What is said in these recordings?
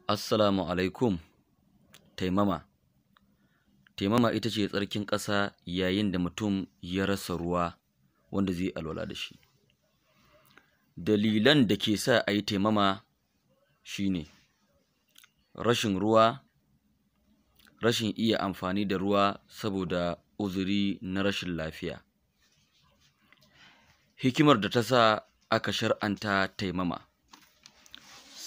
Assalamu alaikum. Taimama. Taimama ita ce tsarkin ƙasa yayin da mutum ya rasa ruwa wanda zai alwala da shi. Dalilan da ke sa a yi taimama shine rashin ruwa, rashin iya amfani da ruwa saboda uzuri na rashin lafiya. Hikimar da ta sa aka shar'anta taimama: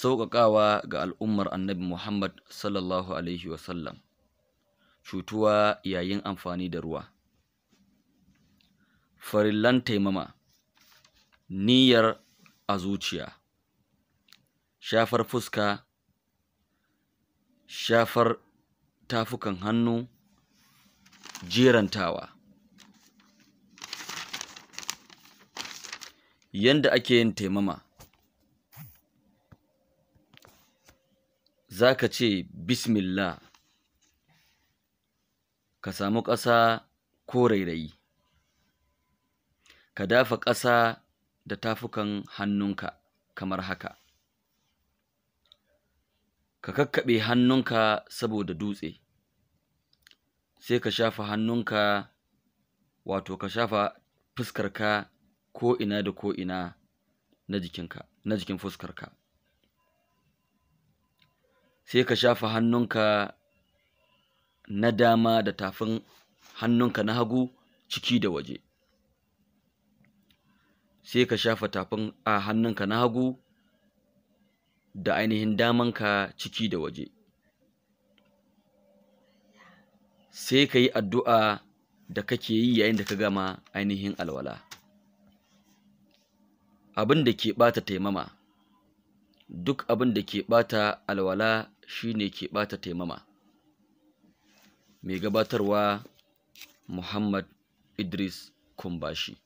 sauƙaƙawa ga al'ummar Annabi Muhammad sallallahu alaihi wasallam, cutuwa yayin amfani da ruwa. Farillan taimama: niyyar a zuciya, shafar fuska, shafar tafukan hannu, jerantawa. Yanda ake yin taimama: za ka ce bismillah, ka samu ƙasa ko rairayi, ka dafa ƙasa da tafukan hannunka kamar haka, ka kakkaɓe hannunka saboda dutse, sai ka shafa hannunka, wato ka shafa fuskarka ko'ina da ko'ina na jikinka, na jikin fuskarka. Sai ka shafa hannunka na dama da tafin hannunka na hagu ciki da waje. Sai ka shafa tafin a hannunka na hagu da ainihin damanka ciki da waje. Sai ka yi addu'a da kake yi yayin da ka gama ainihin alwala. Abin da ke ɓata taimama: duk abin da ke ɓata alwala shine ke ɓata taimama. Mai gabatarwa Muhammad Idris Kumbashi.